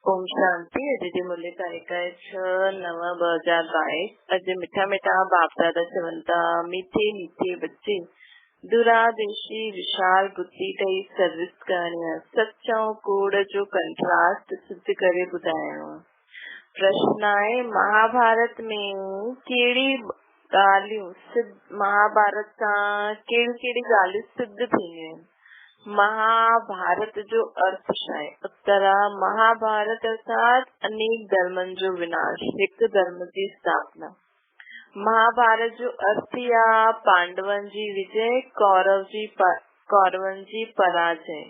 اوم شانتي. اڄ جي مرلي تاريخ آهي 6/9/2022. اڄ مٺا مٺا باپ دادا چون ٿا، ميٺي ميٺي بچي، دوراديشي وشال بڌي ٺهي سروس ڪرڻي آهي، سچ ۽ ڪوڙ جو ڪنٽراسٽ سڌ ڪري ٻڌائڻو آهي. پرشن آهي، مهاڀارت ۾ ڪهڙي ڳالهيون سڌ، مهاڀارت سان ڪهڙيون ڪهڙيون ڳالهيون سڌ ٿينديون آهن؟ مهاڀارت جو ارٿ ڇا آهي؟ اتر، مهاڀارت ارٿات انيڪ ڌرمن جو وناش، هڪ ڌرم جي اسٿاپنا. مهاڀارت جو ارٿ يا پانڊون جي وجي، ڪورون جي پراجئه.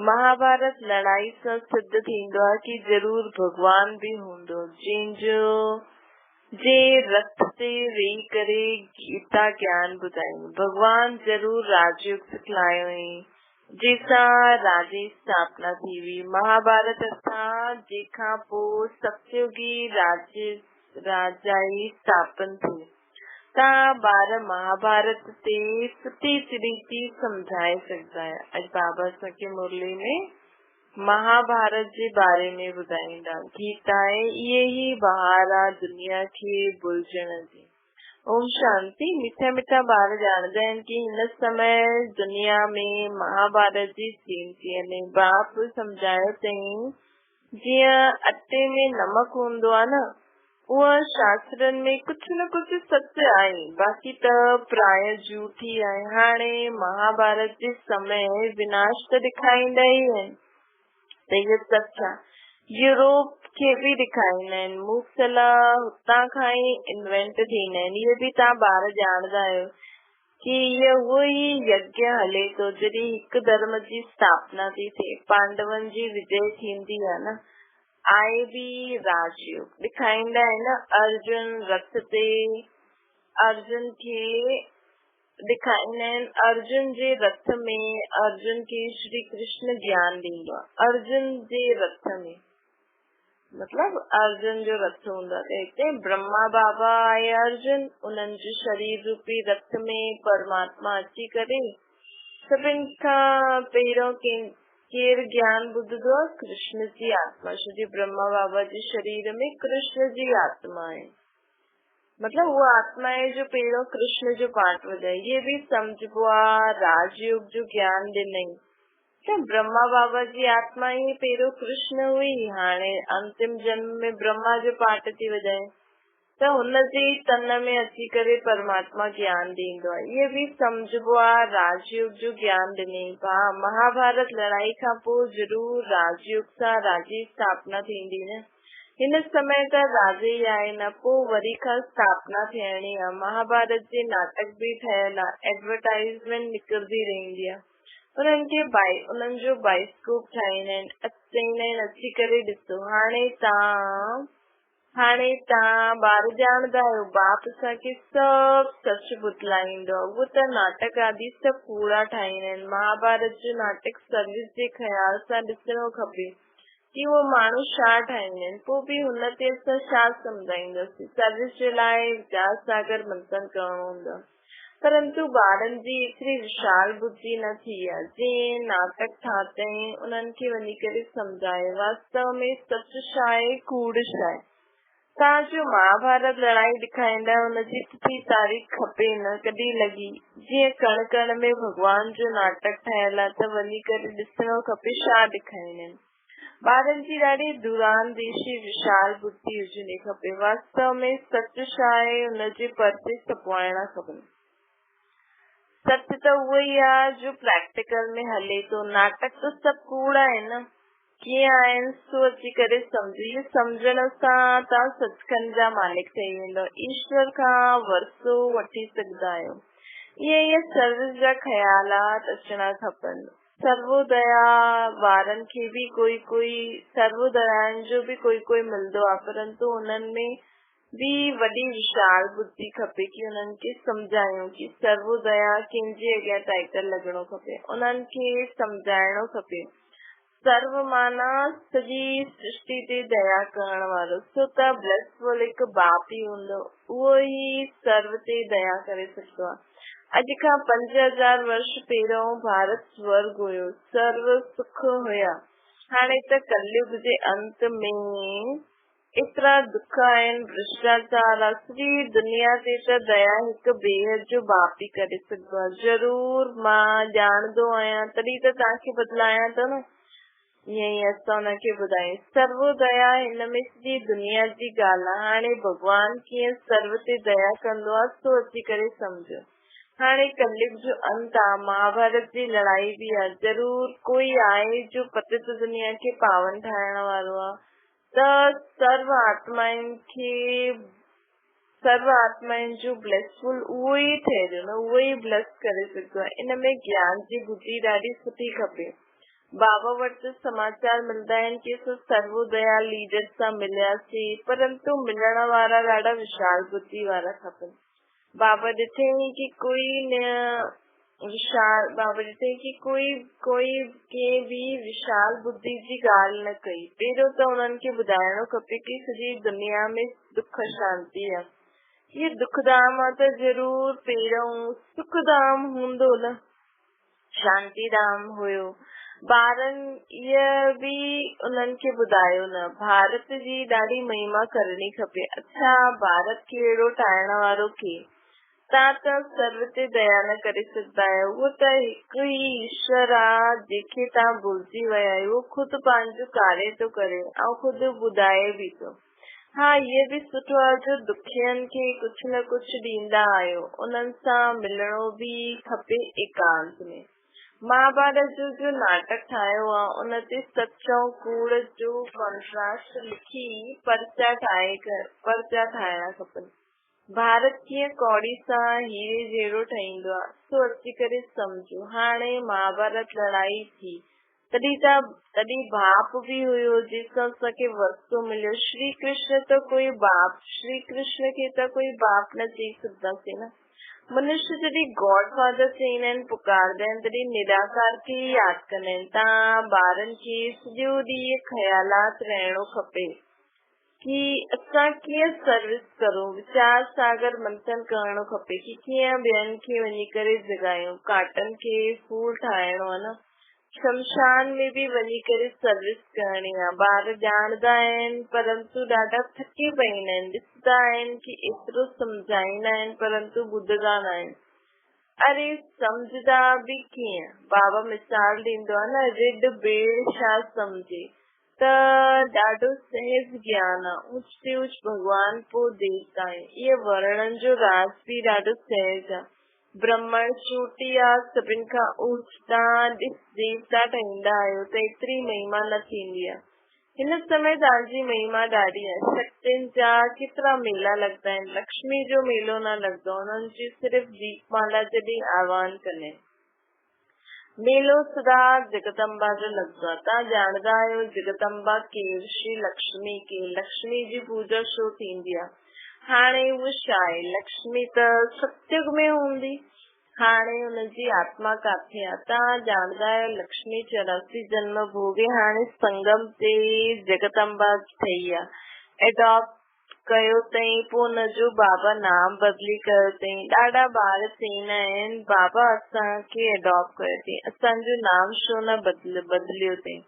مهاڀارت لڙائي سان سڌ ٿيندو آهي ڪي ضرور ڀڳوان به هوندو، جنهن جو جي رٿ تي ويهي ڪري گيتا گيان ٻڌائين. ڀڳوان ضرور راجيوگ سکلايو هئين، جنهن سان راجي اسٿاپنا ٿي هئي. مهاڀارت ارٿات جنهن کان پوء ستيوگي راجائي اسٿاپن ٿي. تان ٻار مهاڀارت تي سٺي ريتي سمجهائي سگهندا آهيو. اڄ بابا اسان کي مرلي ۾ مهاڀارت جي باري ۾ ٻڌائيندا. گيتا آهي اهي ئي بهار آ دنيا کي ڀلجڻ جي. اوم شانتي. مٺا مٺا ٻار ڄاڻندا آهن ڪي هن سمي دنيا ۾ مهاڀارت جي سين ٿي هلي. باپ سمجهايو اٿئين جيئن اٽي ۾ نمڪ هوندو آ نه اهو شاسترن ۾ ڪجهه نه ڪجهه سچ آهي باقي ته پرايه جهوٺ ئي آهي. هاڻي مهاڀارت جي سمي وناش ته ڏيکاريندا ئي آهن ته اهو سچ آهي. يورپ کي به ڏيکاريندا آهن. موڪسلا هتان کان ئي انوينٽ ٿيندا آهن. اهي به توهان ٻار ڄاڻندا آهيو ڪي اهو ئي يگيا هلي ٿو جڏهن هڪ ڌرم جي اسٿاپنا ٿي ٿئي. پانڊون جي وجي ٿيندي آهي نه. آء به راجيوگ ڏيکاريندا آهن. ارجن رٿ تي ارجن کي ڏيکاريندا آهن. ارجن جي رٿ ۾ ارجن کي شري ڪرشن گيان ڏيندو آهي. ارجن جي رٿ ۾ مطلب ارجن جو رٿ هوندو آهي ته هتي برهما بابا آهي ارجن، انهن جي شرير روپي رٿ ۾ پرماتما اچي ڪري سڀن کان پهريون ڪنهن ڪير گيان ٻڌندو آهي؟ ڪرشن جي آتما. ڇو جي برهما بابا جي شرير ۾ ڪرشن جي آتما آهي. مطلب اها آتما آهي جو پهريون ڪرشن جو پارٽ وڄائي. هي به سمجهبو آهي راج يوگ جو گيان ڏنئي ته برهما بابا جي آتما ئي پهريون ڪرشن هئي، هاڻي انتم جنم ۾ برهما جو پارٽ ٿي وڄائي. ته هن جي ئي تن ۾ اچي ڪري پرماتما گيان ڏيندو آهي. اهي به سمجهبو آهي راج يوگ جو گيان ڏنئي. ڀاء مهاڀارت لڙائي کان پوء ضرور راج يوگ سان راجي اسٿاپنا ٿيندي نه. هن سمي ته راجي ئي آهي نه پوء وري کان اسٿاپنا ٿيڻي آهي. مهاڀارت جي ناٽڪ به ٺهيل آهي. ايڊورٽائيزمينٽ نڪرندي رهندي آهي. انهن کي انهن جو بائسڪوپ ٺاهيندا آهن. چئيندا آهن اچي ڪري ڏسو. هاڻي تان هاڻي توهان ٻار ڄاڻندا آهيو، باپ اسان کي سڀ سچ ٻڌلائيندو آهي. اهو ته ناٽڪ آدي سڀ ڪوڙا ٺاهيندا آهن. مهاڀارت جو ناٽڪ سروس جي خيال سان ڏسڻو کپي ڪي اهو ماڻهو ڇا ٺاهيندا آهن. پوء به هن تي اسان ڇا سمجهائينداسين. سروس جي لاء ويچار ساگر منٿن ڪرڻو هوندو آهي. پرنتو ٻارن جي ايتري وشال ٻڌي نه ٿي آ، جنهن ناٽڪ ٺاتئين انهن کي وڃي ڪري سمجهائي، واستو ۾ سچ ڇا آهي ڪوڙ ڇا آهي. توهان جو مهاڀارت لڙائي ڏکائيندا ان جي تٿي تاريخ کپي نه ڪڏهن لڳي، جيئن ڪڻ ڪڻ ۾ ڀڳوان جو ناٽڪ ٺهيل آ ته وڃي ڪري ڏسڻو کپي ڇا ڏکائيندا آهن. ٻارن جي ڏاڍي دورانديشي وشال ٻڌي هجڻي کپي. واستو ۾ سچ ڇا آهي ان جي پرچي ڇپوائڻا کپن. سچ ته اهو ئي آهي جو پريڪٽيڪل ۾ هلي ٿو. ناٽڪ ته سڀ ڪوڙ آهن نه. ڪيئن آهن سو اچي ڪري سمجهو. اهو سمجهڻ سان توهان سچکنڊ جا مالڪ ٺهي ويندؤ. ايشور کان ورثو وٺي سگهندا آهيو. ائين ائين سروس جا خيالات اچڻا کپن. سرووديا وارن کي به ڪوئي ڪوئي سرووديائن جو به ڪوئي ڪوئي ملندو آهي پرنتو انهن ۾ به وڏي وشال ٻڌي کپي ڪي انهن کي سمجهايون ڪي سرووديا ڪنهن جي اڳيان ٽائيٽل لڳڻو کپي انهن کي سمجهائڻو کپي سرو معنيٰ سڄي سرشٽي تي ديا ڪرڻ وارو سو ته بليسفل هڪ باپ ئي هوندو اهو ئي سرو تي ديا ڪري سگهندو آهي. اڄ کان 5000 ورش پهريون ڀارت سورڳ هيو، سرو سک هيا. हाणे त कलयुग जे अंत में एतिरा दुख आहिनि, भ्रष्टाचार आहे, सॼी दुनिया ते त दया हिकु बेहद जो बाप ई करे सघंदो आहे। ज़रूर मां ॼाणंदो आहियां, तॾहिं त तव्हांखे बदिलायां थो न। ईअं ई असां हुनखे ॿुधायूं। सर्वो दया हिन में सॼी दुनिया जी ॻाल्हि आहे। हाणे भॻवान कीअं सर्व ते दया कंदो आहे, सो अची करे सम्झो। हाणे कलयुग जो अंत आहे, महाभारत जी लड़ाई बि आहे। ज़रूर कोई आहे जो पतित दुनिया खे पावन ठाहिण वारो आहे, त सर्व आत्मायुनि खे, सर्व आत्मायुनि जो ब्लेसफुल उहो ई ठहिरियो न, उहो ई ब्लेस करे सघंदो आहे। इन में ज्ञान जी बुद्धि ॾाढी सुठी खपे। बाबा वटि त समाचार मिलंदा आहिनि की असां सर्वोदया लीडर सां मिलियासीं, परंतु मिलण वारा ॾाढा विशाल बुद्धि वारा खपनि। बाबा ॾिठई की कोई न विशाल, बाबा ॾिठई की कोई कोई कंहिं बि विशाल बुद्धि जी ॻाल्हि न कई। पहिरियों त उन्हनि खे ॿुधाइणो खपे की सॼी दुनिया में दुख शांति आहे, इहो दुखधाम आहे त ज़रूर पहिरियों सुखधाम हूंदो न, शांतिधाम हुयो। ॿारनि इहा बि उन्हनि खे ॿुधायो न। भारत जी ॾाढी महिमा करणी खपे। अच्छा, भारत खे अहिड़ो ठाहिण वारो केरु? तव्हां त सर्व ते दया न करे सघंदा आहियो। उहो त हिकु ई ईश्वर आहे जंहिंखे तव्हां भुलिजी विया आहियो। उहो ख़ुदि पंहिंजो कार्य थो करे ऐं ख़ुदि ॿुधाए बि थो। हा, इहो बि सुठो आहे जो दुखियनि खे कुझु न कुझु ॾींदा आहियो, उन्हनि सां मिलणो बि खपे एकांत में। महाभारत जो जो नाटक ठाहियो आहे उन ते सच ऐं कूड़ जो कॉन्ट्रास्ट लिखी पर्चा ठाहिणा खपनि। भारत कीअं कौड़ी सां हीरे जहिड़ो ठहींदो आहे, सो अची करे सम्झो। हाणे महाभारत लड़ाई थी, तॾहिं बाप बि हुयो जंहिंसां असांखे वर्सो मिलियो। श्री कृष्ण त कोई बाप, श्री कृष्ण खे त कोई बाप न चई सघंदासीं न। मनुष्य जॾहिं गॉड फादर चईंदा आहिनि, पुकारंदा आहिनि, तॾहिं निराकार खे ई यादि कंदा आहिनि। तव्हां ॿारनि खे सॼो ॾींहुं ख़यालात रहणो खपे की असां कीअं सर्विस करूं। विचार सागर मंथन करणो खपे की कीअं ॿियनि खे वञी करे जॻायूं। काटन खे फूल ठाहिणो आहे न, शमशान में बि वञी करे सर्विस करणी आहे। ॿार ॼाणंदा आहिनि परंतु ॾाढा थकी पईंदा आहिनि, ॾिसंदा आहिनि की एतिरो सम्झाईंदा आहिनि परंतु ॿुधंदा न आहिनि। अरे सम्झंदा बि कीअं? बाबा मिसाल ॾींदो आहे न, रिढ भेड़ छा सम्झे? त ॾाढो सहज ज्ञान आहे। ऊच ते ऊच भॻवान पोइ देवता आहिनि। इहो वर्णन जो राज बि ॾाढो सहज आहे। ब्रह्मण चोटी आहे सभिनि खां ऊच, तव्हां ॾिस देवता ठाहींदा आहियो त एतिरी महिमा न थींदी आहे। हिन समय तव्हांजी महिमा ॾाढी आहे। शक्तियुनि जा केतिरा मेला लॻंदा आहिनि, लक्ष्मी जो मेलो न लॻंदो, उन्हनि जी सिर्फ़ दीपमाला जॾहिं आह्वान कंदा आहिनि। मेलो सदा जगदम्बा जो लॻंदो आहे। तव्हां ॼाणंदा आहियो जगदम्बा केरु, श्री लक्ष्मी केरु, लक्ष्मी जी पूजा छो थींदी आहे? हाणे उहो छा आहे? लक्ष्मी त सतयुग में हूंदी, हाणे हुनजी आत्मा काथे आहे? तव्हां ॼाणंदा आहियो लक्ष्मी 84 जन्म भोगे हाणे संगम ते जगदम्बा ठही आहे। एडॉप्ट कयो अथई, पोइ हुनजो बाबा नाम बदिली कयो अथई। ॾाढा ॿार चईंदा आहिनि बाबा असांखे एडॉप्ट कयो अथई, असांजो नाम छो न बदिलियो अथई?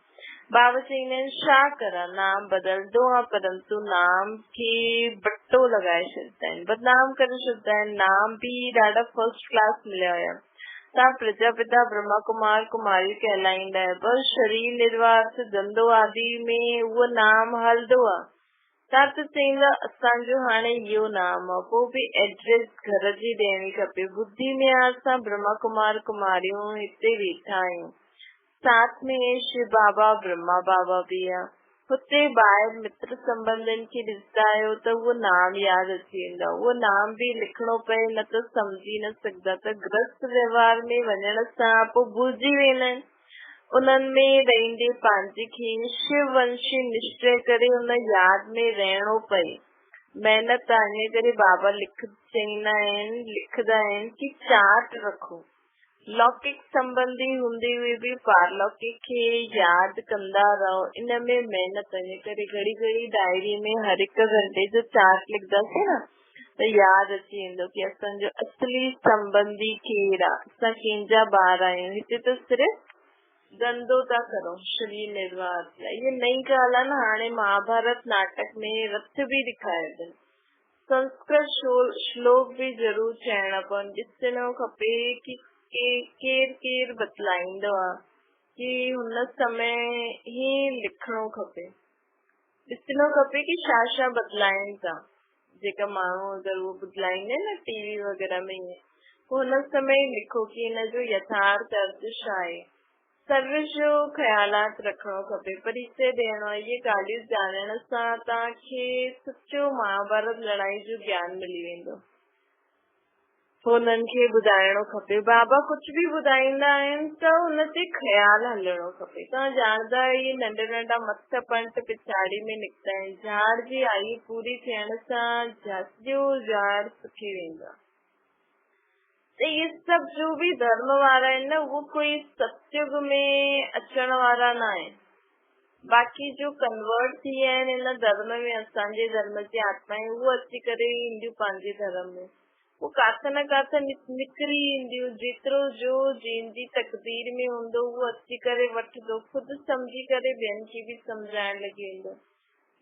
बाबा चईंदा आहिनि छा करां, नाम बदिलंदो आहे परंतु नाम खे बटो लॻाए छॾींदा आहिनि, बदनाम करे छॾींदा आहिनि। नाम बि ॾाढा फर्स्ट क्लास मिलिया हुया। तव्हां प्रजापिता ब्रह्मा कुमार कुमारी कहलाईंदा आहियो, पर शरीर निर्वाह धंधो आदि में उहो नाम हलंदो आहे। तव्हां त चईंदा असांजो हाणे इहो नाम आहे, पोइ बि एड्रेस घर जी ॾियणी खपे। बुद्धि में असां ब्रह्मा कुमार कुमारियूं हिते वेठा आहियूं, साथ में शिव बाबा ब्रह्मा बाबा बि आहे। हुते ॿाहिरि मित्र संबंधनि खे ॾिसंदा आहियो त उहो नाम यादि अची वेंदो आहे। उहो नाम बि लिखिणो पए, न त सम्झी न सघंदा। त गृहस्थ व्यवहार में वञण सां पोइ भुलिजी वेंदा आहिनि। उन्हनि में रहींदे पंहिंजे खे शिववंशी निश्चय करे उन यादि में रहणो पए। महिनत आहे, इन करे बाबा चईंदा आहिनि, लिखंदा आहिनि की चार्ट रखो। लौकिक संबंधी हूंदी हुई बि पारलौकिक खे यादि कंदा रहो, इन में महिनत आहे। इन करे घड़ी घड़ी डायरी में हर हिकु घंटे जो चार्ट लिखंदासीं न त यादि अची वेंदो की असांजो असली संबंधी केरु आहे, असां कंहिंजा ॿार आहियूं। हिते त सिर्फ़ ڌنڌو ٿا ڪرون شرير نرواهه لاءِ. اها نئين ڳالهه آهي نه، هاڻي مهاڀارت ناٽڪ ۾ رٿ به ڏيکاريو اٿن. سنسڪرت شلوڪ به ضرور چئڻا پون. ڏسڻو کپي ڪي ڪير ڪير بتلائيندو آهي ڪي هن سمي ئي لکڻو کپي. ڏسڻو کپي ڪي ڇا ڇا بدلائين ٿا. جيڪا ماڻهو اگر اهو بدلائيندا آهن نه ٽي وي وغيره ۾ ائين پوء هن سمي ئي لکو ڪي هن جو يٿارٿ ارٿ ڇا آهي. سروس جو خيالات رکڻو کپي. پريچي ڏيڻو آهي. اهي ڳالهيون ڄاڻڻ سان توهان کي سچو مهاڀارت لڙائي جو گيان ملي ويندو. پوء انهن کي ٻڌائڻو کپي. بابا ڪجهه به ٻڌائيندا آهن ته ان تي خيال هلڻو کپي. توهان ڄاڻندا آهيو اهي ننڍا ننڍا مٿ پنٽ پڇاڙي ۾ نڪتا آهن. جھاڙ جي آيو پوري ٿيڻ سان سڄو جھاڙ سڪي ويندو آهي. ته اهي سڀ جو به ڌرم وارا آهن نه اهو ڪوئي ستيگ ۾ اچڻ وارا نه آهن. باقي جو ڪنورٽ ٿي ويا آهن هن ڌرم ۾ اسان جي ڌرم جي آتمائون اهو اچي ڪري اينديون پنهنجي ڌرم ۾ پوء ڪاٿي نه ڪاٿي نڪري اينديون. جيترو جو جنهن جي تقدير ۾ هوندو اهو اچي ڪري وٺندو، خود سمجهي ڪري ٻين کي به سمجهائڻ لڳي ويندو.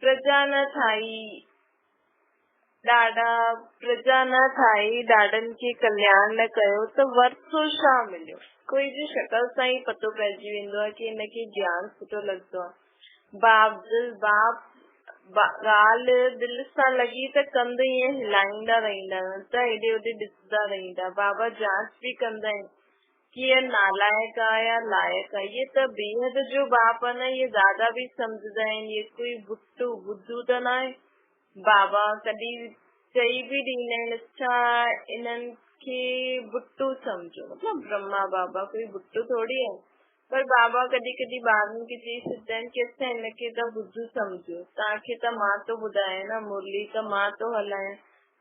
پرجا نه ٺاهي ڏاڏا پرجا نه ٺاهي، ڏاڏن کي ڪلياڻ نه ڪيو ته ورثو ڇا مليو؟ ڪوئي جي شڪل سان ئي پتو پئجي ويندو آهي ڪي هن کي گيان سٺو لڳندو آهي. باپ دل باپ ڳالهه دل سان لڳي ته ڪنڌ ائين هلائيندا رهندا نه ته هيڏي هوڏي ڏسندا رهندا. بابا جاچ به ڪندا آهن ڪي هي نالائق آهي يا لائق آهي. هي ته بيحد جو باپ آهي نه، هي دادا به سمجهندا آهن هي ڪوئي ڀٽو ٻڌو ته ناهي. بابا ڪڏهن چئي به ڏيندا آهن اڇا انهن کي ڀٽو سمجهو مطلب برهما بابا ڪوئي ڀٽو ٿوري آهي پر بابا ڪڏهن ڪڏهن ٻارن کي چئي ڇڏيندا آهن ڪي اڇا هن کي ته ٻڌو سمجهو توهان کي ته مان ٿو ٻڌايان نه مرلي ته مان ٿو هلايان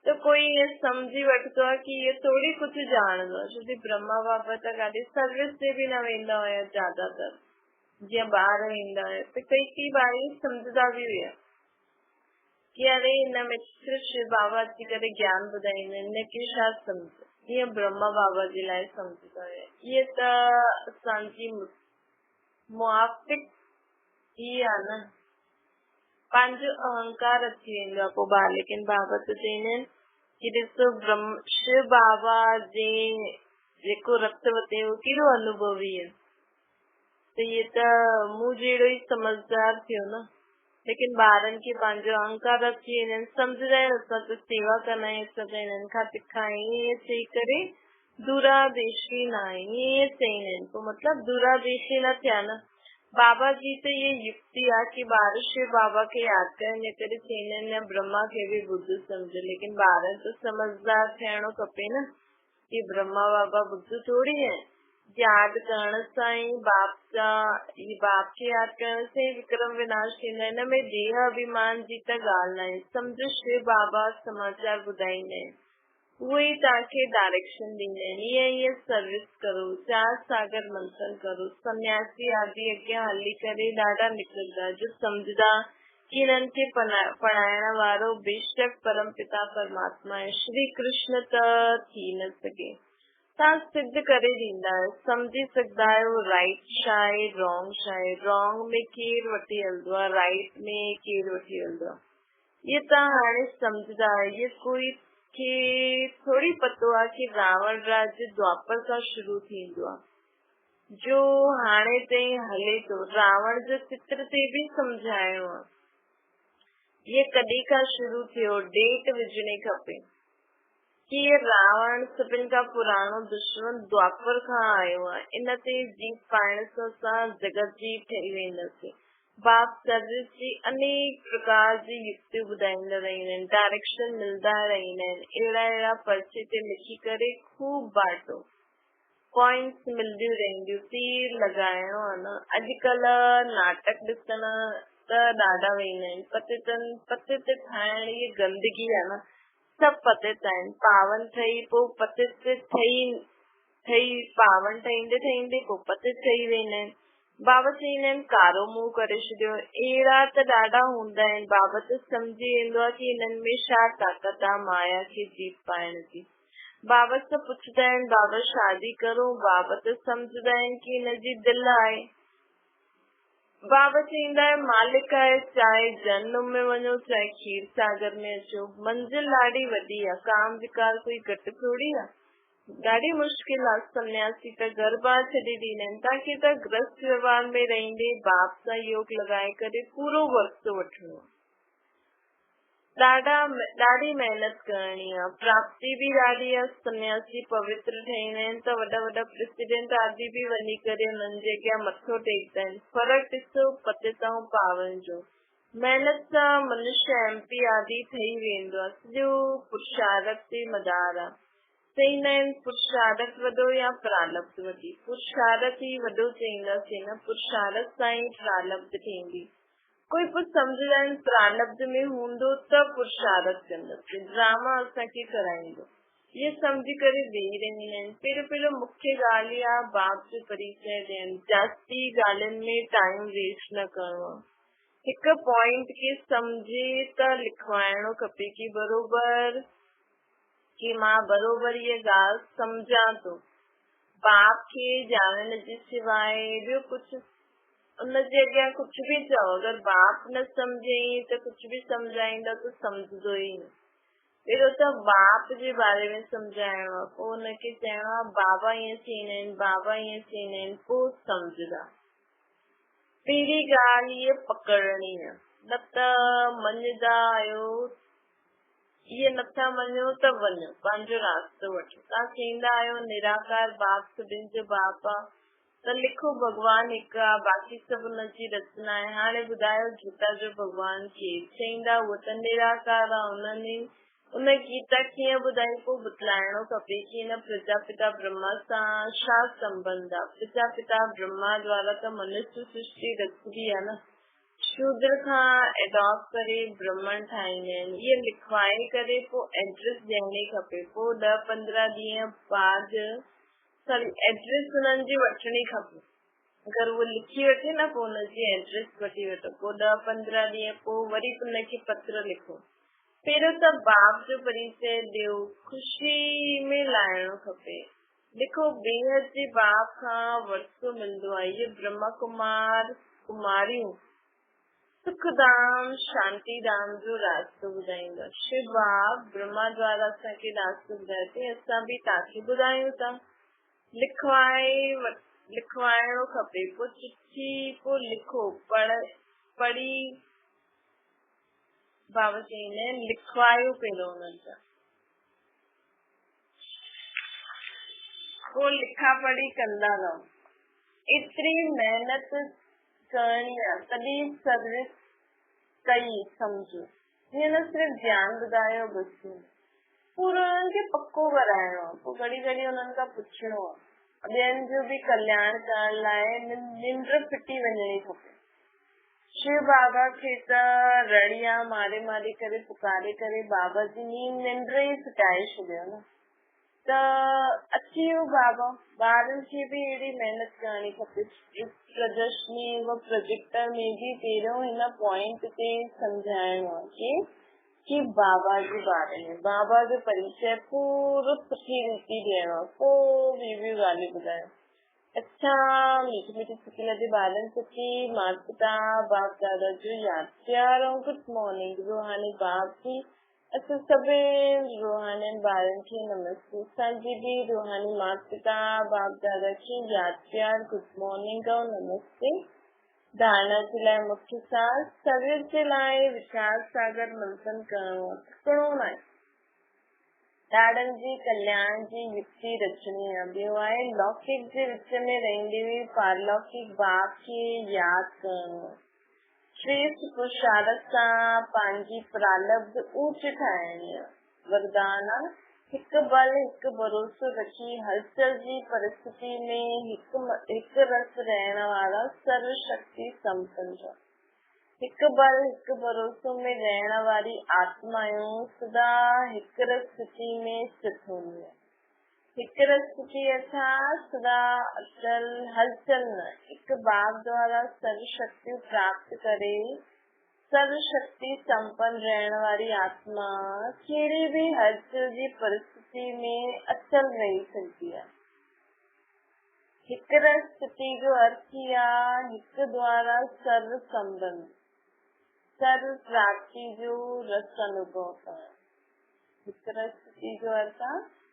ته ڪوئي ائين سمجهي وٺندو آهي ڪي اهو ٿوري ڪجهه ڄاڻندو آهي ڇو جو برهما بابا ته ڪاڏي سروس تي به نه ويندا هيا زياده تر جيئن ٻار ويندا هيا ته ڪئي ڪئي ٻار ائين سمجهندا به هيا ڪي اري هن ۾ صرف شو بابا اچي ڪري گيان ٻڌائيندا آهن نه ڪي ڇا سمجهه جيئن برهما بابا جي لاء سمجهندا هيا اهي ته اسان جي موافق ئي آ نه پنهنجو اهنڪار اچي ويندو آ پوء ٻار ليڪن بابا ته چئيندا آهن ڪي ڏسو برهم شو بابا جي جيڪو رت وتي اهو ڪيڏو انوڀوي آ ته اهي ته مون جهڙو ئي سمجهدار ٿيو نه. ليڪن ٻارن کي پنهنجو اهنڪار اچي وڃن، سمجهندا آهن اسان ته سيوا ڪندا آهيون، اسان ته هنن کان تکا آهيون، ائين چئي ڪري دوراديشي نه آهن، ائين چئيندا آهن، پوء مطلب دوراديشي نه ٿيا نه. بابا جي ته اها يڪتي آهي ڪي ٻار شو بابا کي ياد ڪرن، ان ڪري چئيندا آهن نه برهما کي به ٻڌ سمجهه، ليڪن ٻارن ته سمجهدار ٿيڻو کپي نه. ڪي برهما بابا ٻڌ ٿوري آهن. ياد ڪرڻ سان ئي باپ جا هي باپ کي ياد ڪرڻ سان ئي وڪرم وناش ٿيندا آهن. هن ۾ ديهه اڀيمان جي ته ڳالهه ناهي. سمجهه شو بابا سماچار ٻڌائيندا آهن. اهي ئي توهان کي ڊائريڪشن ڏيندا آهن. ائين ائين سروس ڪرو، چار ساگر منٿن ڪرو. سنياسي آدي اڳيان هلي ڪري ڏاڍا نڪرندا جو سمجهندا ڪي انهن کي پڙهائڻ وارو بيشڪ پرم پتا پرماتما ۽ شري ڪرشن ته ٿي نه سگهي. توهان سڌ ڪري ڏيندا آهيو، سمجهي سگهندا آهيو رائيٽ ڇا آهي رانگ ڇا آهي، رانگ ۾ ڪير وٺي هلندو آهي، رائيٽ ۾ ڪير وٺي هلندو آهي. اهي توهان هاڻي سمجهندا آهيو. اهي ڪوئي کي ٿوري پتو آهي ڪي راوڻ راڄ دوآپر کان شروع ٿيندو آهي. جو هاڻي تائين هلي ٿو. راوڻ جو چتر تي به سمجهائڻو آ. هيء ڪڏهن کان شروع ٿيو، ڊيٽ وجهڻي کپي. ڪي هيء راوڻ سڀن کان پراڻو دشمن دوآپر کان آيو آ. ان تي جيت پائڻ سان اسان جڳت جيت ٺهي وينداسين. باپ سروس جي انيڪ پرڪار جي يڪتيون ٻڌائيندا رهندا آهن. ڊائريڪشن ملندا رهندا آهن. اهڙا اهڙا پرچي تي لکي ڪري خوب بانٽو. ڪوائنس ملنديون رهنديون تير لڳائڻو آ نه اڄڪلهه ناٽڪ ڏسڻ ته ڏاڍا ويندا آهن پتيتن پتيت ٺاهڻ هي گندگي آ نه سڀ پتيت آهن پاون ٺهي پو پتيت ٺهي ٺهي پاون ٺهيندي ٺهيندي پو پتيت ٺهي ويندا آهن بابا چئيندا آهن ڪارو منهن ڪري ڇڏيو اهڙا ته ڏاڍا هوندا آهن بابا ته سمجهي ويندو آ ڪي هنن ۾ ڇا طاقت آ مايا کي جيت پائڻ جي بابت ته پڇندا آهن بابا شادي ڪرون بابت ته سمجهندا آهن ڪي هن جي دل آهي. बाबा चवंदा आहे, मालिक आहे, चाहे जहन्नुम में वञो, चाहे खीर सागर में अचो, मंज़िल ॾाढी वॾी आहे, काम विकार कोई घटि थोरी आहे, ॾाढी मुश्किल आहे। सन्यासी त घर बार छॾे ॾींदा आहिनि, तव्हांखे त गृहस्थ व्यवहार में रहंदे बाप सां योग लॻाए करे पूरो वरिसो वठिणो आहे। ॾाढी महिनत करणी आहे, प्राप्ति बि ॾाढी आहे। सन्यासी पवित्र ठहींदा आहिनि त वॾा वॾा प्रेसिडेंट आदि बि वञी करे उन्हनि जे अॻियां मथो टेकंदा आहिनि। फ़र्क़ु ॾिसो पतित ऐं पावन जो। महिनत सां मनुष्य एमपी आदि ठही वेंदो आहे, सॼो पुरुषार्थ ते मदार आहे। चवंदा आहिनि पुरुषार्थ वॾो या प्रारब्ध वॾी? पुरुषार्थ ई वॾो चवंदासीं न, पुरुषार्थ सां ई प्रारब्ध थींदी। कोई पोइ सम्झंदा आहिनि प्रारब्ध में हूंदो त पुरुषार्थ कंदसि, ड्रामा असांखे कराईंदो, इहे सम्झी करे वेही रहंदा आहिनि। पहिरियों पहिरियों मुख्य ॻाल्हि आहे बाप जो परिचय ॾियणु, जास्ती ॻाल्हियुनि में टाइम वेस्ट न करिणो आहे। हिकु पॉइंट खे सम्झे त लिखवाइणो खपे की बरोबर, की मां बरोबर इहा ॻाल्हि सम्झां थो। बाप खे ॼाणण जे सिवाइ ॿियो कुझु उन जे अॻियां कुझु बि चओ, अगरि बाप न सम्झे त कुझु बि सम्झाईंदा त सम्झंदो ई न। पहिरियों त बाप जे बारे में सम्झाइणो आहे, पोइ हुनखे चइणो आहे बाबा ईअं चवंदा आहिनि, बाबा ईअं चवंदा आहिनि, पोइ सम्झंदा। पहिरीं ॻाल्हि इहा पकड़णी आहे, न त मञंदा आहियो, इहे नथा मञो त वञो, पंहिंजो रास्तो वठो। तव्हां चवंदा आहियो निराकार बाप सभिनी जो बाप आहे, त लिखो भॻवान हिकु आहे, बाक़ी सभु हुनजी रचना आहे। हाणे ॿुधायो गीता जो भॻवान केरु? चवंदा उहो त निराकार आहे। हुननि उन गीता कीअं ॿुधाई? पोइ ॿुधाइणो खपे की हिन प्रजापिता ब्रह्मा सां छा संबंध आहे। प्रजापिता ब्रह्मा द्वारा त मनुष्य सृष्टि रचबी आहे न, शूद्र खां एडॉप्ट करे ब्राह्मण ठाहींदा आहिनि। इहे लिखवाए करे पोइ एड्रेस ॾियणी खपे, पोइ 10-15 ॾींहं बाद सॉरी एड्रेस हुननि जी वठणी खपे। अगरि उहो लिखी वठे न, पोइ हुनजी एड्रेस वठी वठो, पोइ 10-15 ॾींहं पोइ वरी हुनखे पत्र लिखो। पहिरियों त बाप जो परिचय ॾियो, ख़ुशी में लाइणो खपे। लिखो बेहद जे बाप खां वरिसो मिलंदो आहे। इहे ब्रह्मा कुमार कुमारियूं सुखधाम शांतिधाम जो रास्तो ॿुधाईंदो आहे। शिव बाप ब्रह्मा द्वारा असांखे रास्तो ॿुधायो अथई, असां बि तव्हांखे ॿुधायूं था। लिखवाइणो खपे, पोइ चिठी, पोइ लिखो, पढ़ी बाबा चवंदा आहिनि लिखवायो पहिरियों हुननि सां, पोइ लिखा पढ़ी कंदा रहो। एतिरी महिनत करणी आहे तॾहिं सर्विस कई सम्झो, ईअं न सिर्फ़ ज्ञान ॿुधायो बसि, पूरो हुननि खे पको कराइणो आहे। पोइ घड़ी घड़ी हुननि खां पुछणो आहे, ॿियनि जो बि कल्याण करण लाइ निंड फिटी वञणी खपे। शिव बाबा खे त रड़िया मारे मारे करे पुकारे करे बाबा जी निंड ई फिटाए छॾियो न, त अची वियो बाबा। ॿारनि खे बि अहिड़ी महिनत करणी खपे। प्रदर्शनी व प्रोजेक्टर में बि पहिरियों हिन पॉइंट ते सम्झाइणो आहे की बाबा जे बारे में, बाबा जो परिचय पूरो सुठी रीति ॾियणो आहे, पोइ ॿियूं ॿियूं ॻाल्हियूं ॿुधायो। अच्छा, मीठी मीठी सुठी लॻी ॿारनि सुठी माता पिता बाप दादा जो यादि प्यार ऐं गुड मॉर्निंग। रूहानी बाप जी असां सभिनी रूहानी ॿारनि खे नमस्ते। असांजी बि रूहानी माता पिता बाप दादा खे यादि प्यार, गुड मॉर्निंग ऐं नमस्ते। धारणा जे लाइ मुख्य सार, सर्विस जे लाइ विचार सागर मंथन करिणो आहे, थकणो न आहे। ॾाॾनि जी कल्याण जी युक्ति रचणी आहे। ॿियो आहे लौकिक जे विच में रहंदे हुए पारलौकिक बाप खे यादि करिणो आहे। श्रेष्ठ पुरुषार्थ सां पंहिंजी प्रारब्ध ऊच ठाहिणी आहे। वरदान आहे हिकु बल हिकु भरोसो रखी हलचल जी परिस्थिति में हिकु रस रहण वारा सर्वशक्ति संपन्न। हिकु बल हिकु भरोसो में रहण वारी आत्मायूं सदा हिकु रस स्थिति में स्थित हूंदी आहे। हिकु रस स्थिति अर्थात सदा अचल हलचल न। हिकु बाप द्वारा सर्वशक्ति प्राप्त करे सर्वशक्ति संपन्न रहण वारी आत्मा कहिड़ी बि हलचल जी परिस्थिति में अचल रही सघंदी आहे। हिक रस स्थिति जो अर्थ ई आहे हिक द्वारा सर्व संबंध, सर्व प्राप्ति जो रस अनुभव करणु। हिक रस स्थिति जो अर्थ आहे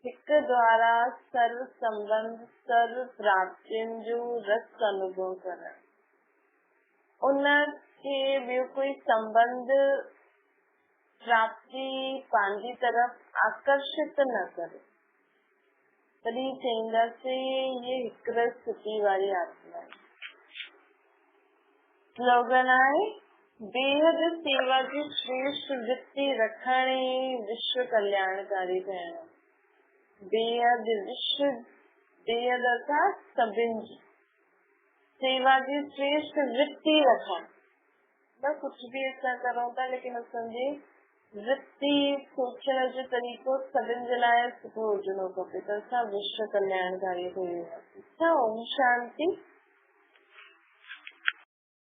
हिक द्वारा सर्व संबंध, सर्व प्राप्तियुनि जो रस अनुभव करणु। उन खे ॿियो कोई संबंध प्राप्ति पंहिंजी तरफ़ आकर्षित न करे। तॾहिं चईंदासीं इहे हिक रस स्थिति वारी आत्मा आहे। स्लोगन आहे बेहद सेवा जी श्रेष्ठ वृत्ति रखण ई विश्व कल्याणकारी थियणु। बेहद विश्व, बेहद अर्थात सभिनि जी सेवा जी श्रेष्ठ वृत्ति रखण। न कुझु बि असां करूं था, लेकिन असांजी वृत्ति सोचण जो तरीक़ो सभिनि जे लाइ सुठो हुजणो खपे, त असां विश्व कल्याणकारी थी वेंदासीं। अच्छा, ओम शांति।